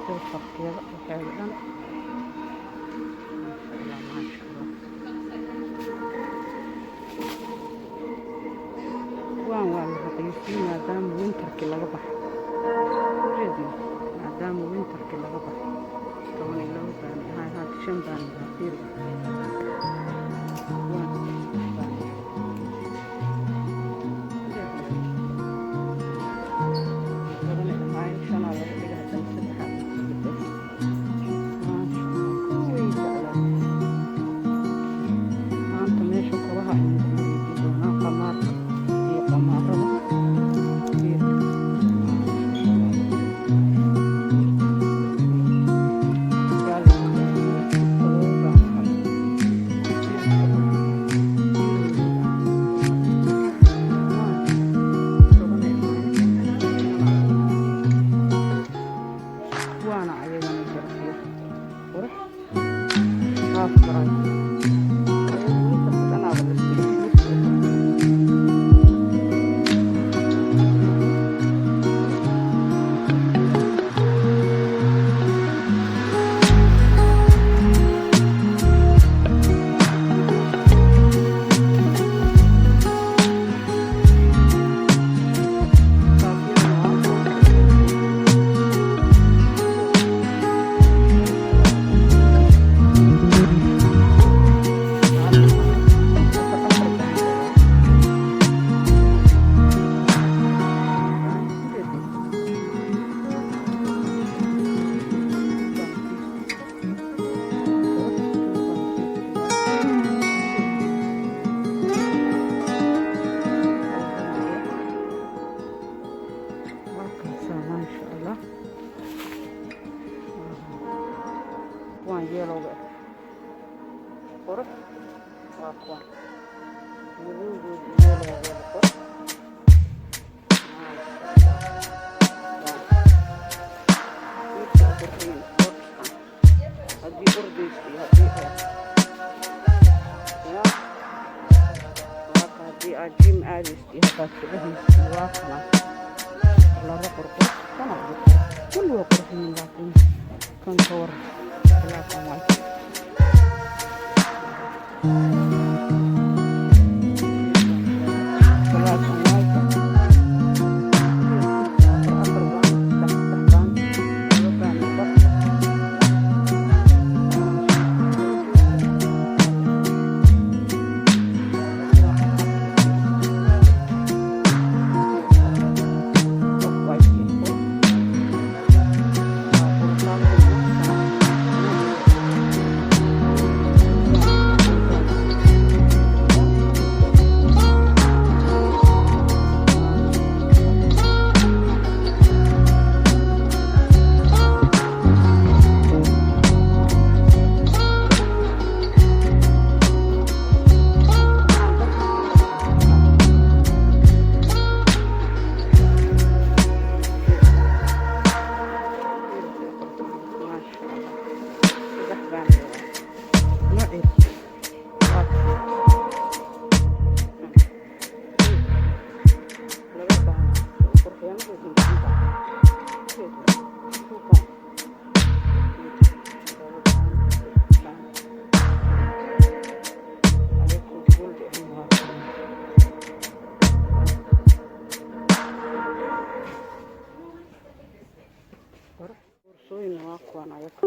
Silfarkeeda waxeeda dhan, maasha Allah, maasha Allah. Kuwaan waa la raqiisiyey maadaama winterkii laga baxay. Ujeedin, maadaama winterkii laga baxay, 12 baan ahay, hadda 5 baan ahaa. Fiiri kuwaan 6 baan. Ujeedin, 10 ay ahaayeen, shanaa laga dhigay, haddana saddexaa lagu bedelay. Maasha Allah, kuwii jeclaa. Maanta meesha kobaha ayaan ku wareejin doonaa, qamaarka iyo qamaarada. Fiir, maasha Allah. 7 baan. 10 ay ahaayeen. Kuwaana ayagana jira, fiir, qurux, half price. Ayagu winterka dhanaaba la siiyey. Saafiyadana waa kuwan. Afar afar baan wadaa. Markaasa, maasha Allah, kuwaan yellowga ah, qurux waa kuwan, madowgooda iyo yellowgooda, qurux, maasha Allah. Fiirka u qurxiyin sportskan, haddii ordaysa iyo haddii aad ya waaka, haddii aad gym aadaysid iyo haddaad socohaysid, waa kana laba qurqur. Kana ugu qurux, kulli waa qurxiyin, laakiin kan ka war, black and white. Black and white, afar afar baan, saddex saddex baan, 2 baan iyo bar. Off white iyo qurux. Waa qurxaanka. Maasha Allah, saddex baan wadaa noocii waa 2 baan qurxiyaan. Gacanta 2 baan, 2 baan, 3 baan, ayagoo gold ah waa kana. Qurux. Boorsooyin waa kuwan ayaka.